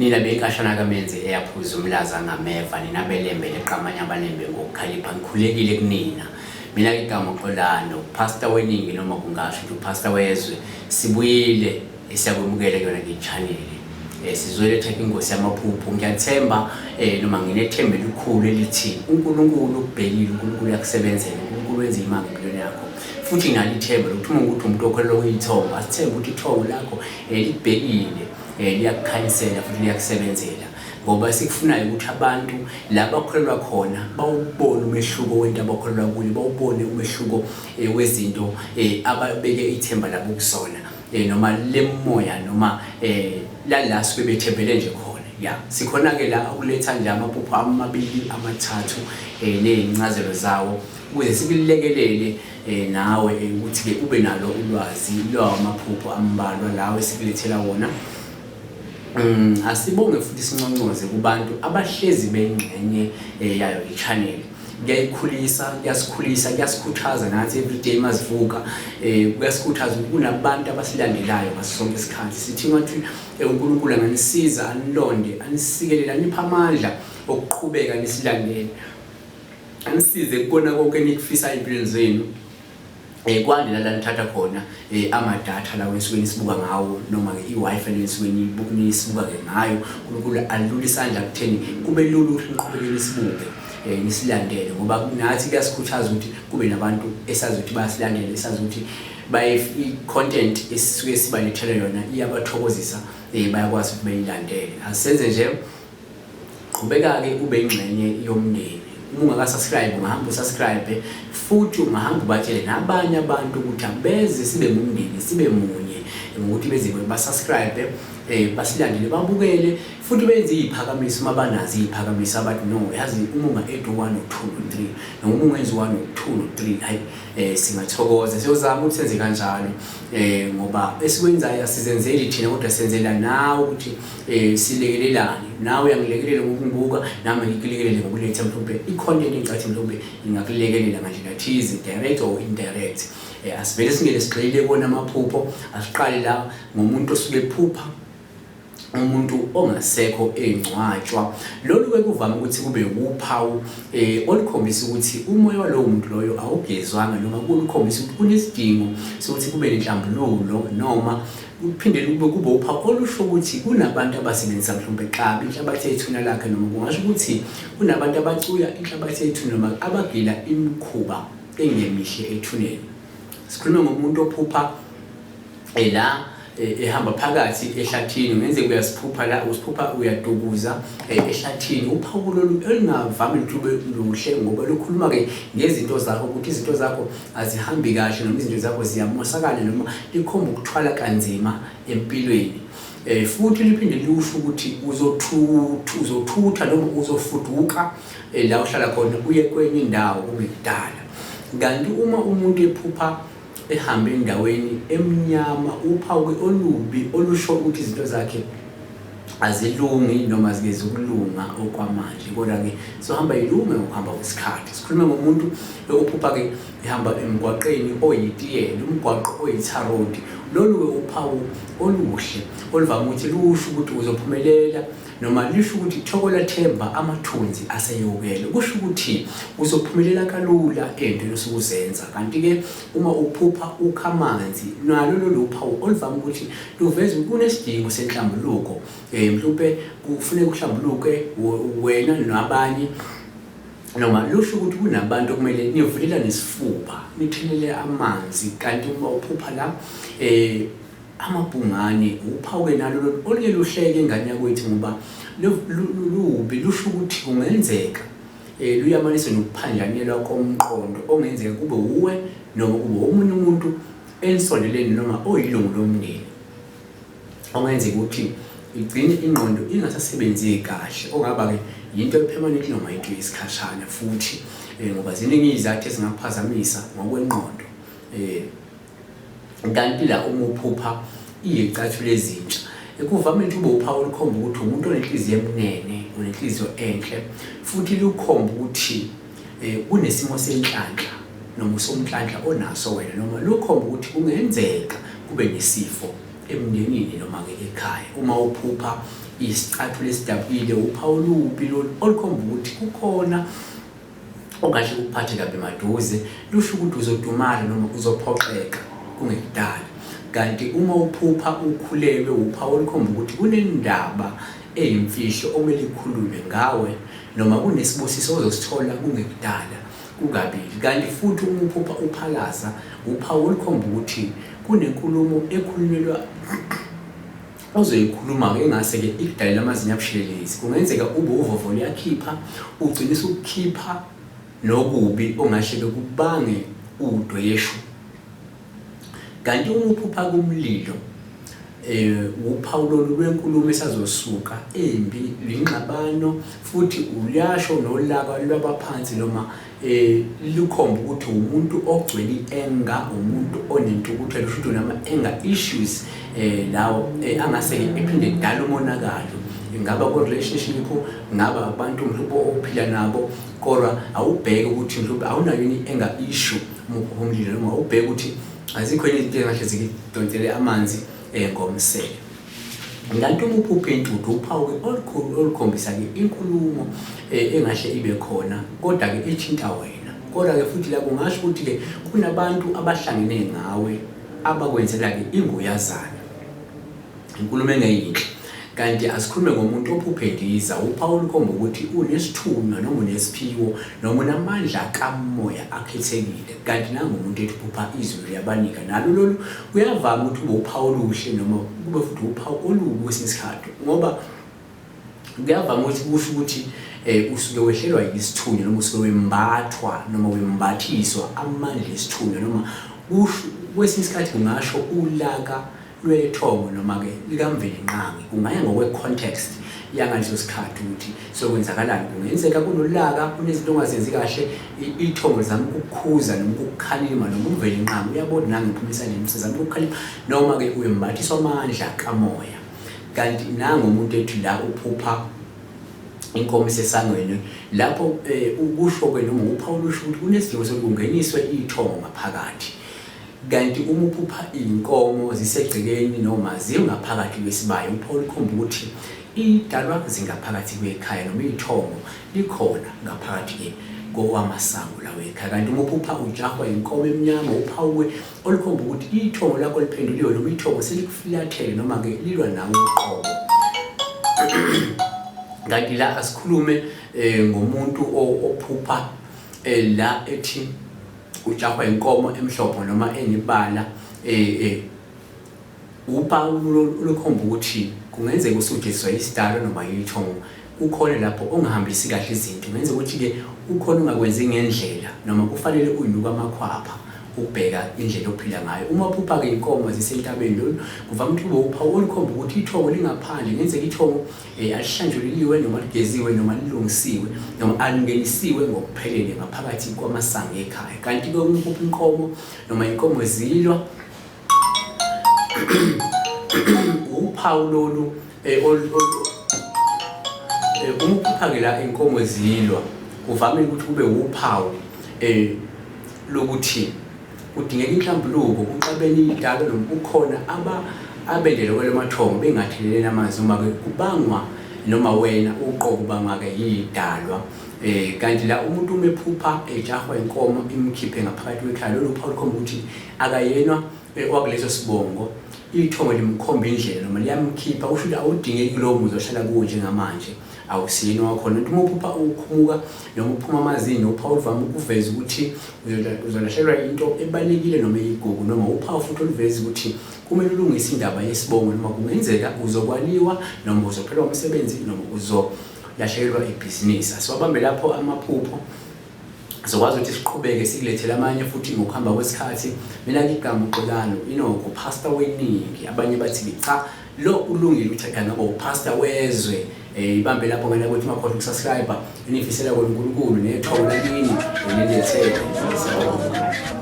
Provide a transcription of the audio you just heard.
Nina benkashana kaMenzi eyaphuza umlaza ngameva, nina beLembe leqamanye abalembe ngokukhalipha, ngikhulekile kunina. Mina ke igama uXolani, upastor weningi noma kungasho ukuthi upastor wezwe. Sibuyile siyakwemukela kuyona ke channel. Sizoletha ingosi yamaphupho. Ngiyathemba noma nginethemba elikhulu elithi uNkulunkulu ukubhekile, uNkulunkulu uyakusebenzela, uNkulunkulu wenza imanga empilweni yakho. Futhi nginalo ithemba lokuthi uma ukuthi umuntu okholelwa kuyithongo, asithembe ukuthi ithongo lakho likubhekile, liyakukhanyisela futhi liyakusebenzela, ngoba esikufunayo ukuthi abantu la bakholelwa khona bawubone umehluko wento abakholelwa kuyo, bawubone umehluko wezinto ababeke ithemba labo kuzona, noma lemoya noma lala suke bethembele nje khona. Ya, sikhona-ke la ukuletha nje amaphupho amabili amathathu ney'ncazelo zawo ukuze sikulekelele nawe ukuthi-ke ube nalo ulwazi lwawo amaphupho ambalwa lawo esikulethela wona. Asibonge futhi sinconcoze kubantu abahlezi bengxenye yayo i-channel. Kuyayikhulisa, kuyasikhulisa, kuyasikhuthaza nathi everyday mazivuka, kuyasikhuthaza ukuthi kunabantu abasilandelayo ngaso sonke isikhathi. Sithi ngathi uNkulunkulu anganisiza, anilonde, anisikelele, aniphe amandla okuqhubeka nisilandele, anisize kubona konke enikufisayo empilweni zenu. Kwande la nithatha khona amadatha lawo enisuke nisibuka ngawo, noma ke i-Wi-Fi le enisuke nisibuka ke ngayo. uNkulunkulu alule isandla kutheni kube lula ukuthi niqhubeke nisibuke, nisilandele, ngoba nathi kuyasikhuthaza ukuthi kube nabantu esazi ukuthi bayasilandela, esazi ukuthi i-content esisuke sibalethele yona iyabathokozisa, bayakwazi ukuthi beyilandele. Asenze nje, qhubeka-ke ube ingxenye yomndeni. Uma ungaka-subscribe, ungahamba usubscribe, futhi ungahamba ubatshele nabanye abantu ukuthi abeze sibe ngumndeni, sibe munye, ngokuthi beze basubscribe, basilandele, babukele, futhi benze iy'phakamiso uma banazo iy'phakamiso, abathi no, yazi uma unga-add u-one no two no three, noma uma ungenza u-one no two no three, hhayi, singathokoza. Siyozama ukuthi senze kanjalo, ngoba esikwenzayo asizenzeli thina, kodwa senzela nawe ukuthi silekelelane. Nawe uyangilekelela ngokungibuka, nami ngikulekelele ngokuletha mhlawumbe i-content engicathi mhlawumbe ingakulekelela ngandlela thize, direct or indirect. Asivele singene sigxile kuwona amaphupho. Asiqale la ngomuntu osuke ephupha umuntu ongasekho engcwatshwa. Lolu-ke kuvame ukuthi kube wuphawu olukhombisa ukuthi umoya walowo muntu loyo awugezwanga, noma kulukhombisa ukuthi kunesidingo sokuthi kube nenhlambululo, noma kuphinde kube uphawu olusho ukuthi kunabantu abasebenzisa mhlawumbe kabi inhlabathi yethuna lakhe, noma kungasho ukuthi kunabantu abacuya inhlabathi yethuna noma abagila imikhuba engemihle ethuneni. Sikhuluma ngomuntu ophupha la ehamba phakathi ehlathini. Kungenzeka uyasiphupha la, usiphupha uyadukuza ehlathini. Uphawu lolu olungavami ukuthi lube luhle, ngoba lukhuluma-ke ngezinto zakho, ukuthi izinto zakho azihambi kahle, noma izinto zakho ziyamosakala, noma likhomba ukuthwala kanzima empilweni. Futhi liphinde lusho ukuthi uzothutha noma uzofuduka la uhlala khona uye kwenye indawo kungekudala. Kanti uma umuntu ephupha ehambe endaweni emnyama, uphawu olubi olusho ukuthi izinto zakhe azilungi noma zikeze ukulunga okwamanje, kodwa-ke sohamba ilunge ngokuhamba kwesikhathi. Sikhulume ngomuntu ophupha-ke ehamba emgwaqeni oyitiyela, umgwaqo oyi-tar road. Lolu-ke uphawu oluhle oluvame ukuthi lusho ukuthi uzophumelela, noma lisho ukuthi thokola themba, amathunzi aseyokele, kusho ukuthi uzophumelela kalula entweni osuke uzenza. Kanti-ke uma uphupha ukha amanzi, nalo lolu phawu oluvame ukuthi luveze ukuthi kunesidingo senhlambuluko, mhlawumbe kufuneka uhlambuluke wena nabanye, noma lusho ukuthi kunabantu okumele nivulelane isifuba, nithelele amanzi. Kanti uma uphupha la amabhungane, uphawu-ke nalo lolu oluye luhleke ingane yakwethu, ngoba lubi, lusho ukuthi kungenzeka luyamanise nokuphanjanelwa komqondo ongenzeka kube wuwe noma kube omunye umuntu enisondelene noma oyilungu lomndeni, ongenzeka ukuthi igcine ingqondo ingasasebenzi kahle, ongaba-ke yinto epermanent noma into yesikhashana futhi, ngoba ziningi iy'zathu ezingakuphazamisa ngokwengqondo. Kanti la uma uphupha iy'cathulo ezintsha, kuvame ukuthi kube uphawu olukhomba ukuthi umuntu onenhliziyo emnene, unenhliziyo enhle, futhi lukhomba ukuthi kunesimo senhlanhla noma usomnhlanhla onaso wena, noma lukhomba ukuthi kungenzeka kube nesifo emndenini noma-ke ekhaya. Uma uphupha isicathulo esidabukile, uphawu olubi lolu olukhomba ukuthi kukhona ongahle kukuphathe kabi maduze, lusho ukuthi uzodumala noma uzophoxeka kungekudala. Kanti uma uphupha ukhulelwe, uphawu olukhomba ukuthi kunendaba eyimfihlo okumele ikhulunywe ngawe noma kunesibusiso ozosithola kungekudala kukabili. Kanti futhi uma uphupha uphalaza, uphawu olukhomba ukuthi kunenkulumo ekhulunyelwa ozoyikhuluma-ke engase-ke ikudalele amazinyo abushelelezi. Kungenzeka ube uvovo luyakhipha, ugcine usukukhipha nokubi ongahle-ke kubange udweshu. Kanti uma uphupha kumlilo, uphawu lolu lwenkulumo esazosuka embi, lingxabano futhi uluyasho nolaka lwabaphansi noma lukhomba ukuthi umuntu ogcwele i-anger, umuntu onentukuthelo, usho ukuthi unama-anger issues lawo angase-ke ephinde kudala umonakalo. Ingaba ku-relationship, ngaba abantu mhlawumbe ophila nabo, kodwa awubheke ukuthi mhlawumbe awunayo yini i-anger issue uma uphupha umlilo, noma awubheke ukuthi azikho yini izinto engahle zikudonsele amanzi ngomsele. Kanti uma uphupha intuthu, uphawu-ke olukhulu olukhombisa-ke inkulumo engahle ibe khona kodwa-ke ethinta wena. Kodwa-ke futhi la kungasho ukuthi-ke kunabantu abahlangene ngawe abakwenzela-ke inguyazana, inkulumo engeyinhle. Kanti asikhulume ngomuntu ophuphe endiza, uphawu olukhomba ukuthi unesithunywa noma unesiphiwo noma unamandla kamoya akhethekile. Kanti nangomuntu ethi uphupha izulu liyabanika, nalo lolu kuyavama ukuthi kube uphawu oluhle noma kube futhi uphawu olubi kwesinye isikhathi, ngoba kuyavama ukuthi kusho ukuthi usuke wehlelwa yisithunywa noma usuke wembathwa noma wembathiswa amandla esithunywa, noma kusho kwesinye isikhathi kungasho ulaka lwethongo noma-ke likaMvelinqangi. Kungaya ngokwe-context yangaleso sikhathi ukuthi sokwenzakalani. Kungenzeka kunolaka, kunezinto ongazenzi kahle, ithongo lizama ukukukhuza noma ukukukhalima, noma uMvelinqangi uyabona nange phuma esandleni usezama ukukukhalima, noma-ke uyembathiswa amandla kamoya. Kanti nangu umuntu ethi la uphupha inkomo isesangweni, lapho ukusho-ke noma uphawu lusho ukuthi kunesidingo sokuthi kungeniswe ithongo ngaphakathi. Kanti uma uphupha iy'nkomo zisegcekeni noma zingaphakathi kwesibaya, uphawu lukhomba ukuthi idalwa zingaphakathi kwekhaya noma ithongo likhona ngaphakathi-ke kowamasango lawo ekhaya. Kanti uma uphupha ujahwa inkomo emnyama, uphawu-ke olukhomba ukuthi ithongo lakho liphenduliwe noma ithongo selikufulathele noma-ke lilwa nawe uqobo. Kanti la asikhulume ngomuntu ophupha la ethi ujahwa inkomo emhlophe noma enibala, uphawu olukhomba ukuthi kungenzeka usujeziswa isidalo noma ithongo, kukhona lapho ongahambisi kahle izinto. Kungenzeka ukuthi-ke ukhona ongakwenzi ngendlela noma kufanele uyinuke amakhwapha ukubheka indlela ophila ngayo. Uma uphupha-ke inkomo zisentabeni, lolu kuvame ukuthi kube uphawu olukhomba ukuthi ithongo lingaphandle. Kungenzeka ithongo alihlanjululiwe noma ligeziwe noma lilungisiwe noma alingenisiwe ngokuphelele ngaphakathi kwamasango ekhaya. Kanti-ke uma uphupha inkomo noma inkomo zilwa, uphawu lolu uma uphupha-ke la inkomo zilwa, kuvamile ukuthi kube uphawu lokuthi kudingeka inhlambuluko, kuxabene idalo noma kukhona abendele kwelamathongo bengatheleleni amanzi, noma-ke kubangwa noma wena uqobo ubangwa-ke yidalwa. Kanti la umuntu uma ephupha ejahwa inkomo imkhiphe ngaphakathi kwekhaya, lolu phawu lukhomba ukuthi akayenwa wakuleso sibongo, ithongo limkhomba indlela noma liyamkhipha, kusho ukuthi awudingeki kulowo muzi ohlala kuwo njengamanje, awusiyena wakhona. Kanti uma uphupha ukhumuka noma uphuma amazinyo, uphawu oluvame ukuveza ukuthi uzolahlekelwa into ebalulekile noma eyigugu, noma uphawu futhi oluveza ukuthi kumele ulungise indaba yesibongo, noma kungenzeka uzokwaliwa noma uzophelwa umsebenzi noma uzolahlekelwa ibhizinisi. Asiwabambe lapho amaphupho, sizokwazi ukuthi siqhubeke sikulethele amanye futhi ngokuhamba kwesikhathi. Mina-ke igama uXolani Inoko, pastor weningi, abanye bathi-ke cha, lo ulungile ukuthi angaba upastor wezwe. Ibambe lapho ngane ukuthi ungakhohlwa ukusubscribe. Enifisela kona uNkulunkulu nethongo lakini nilethele. Siyabonga.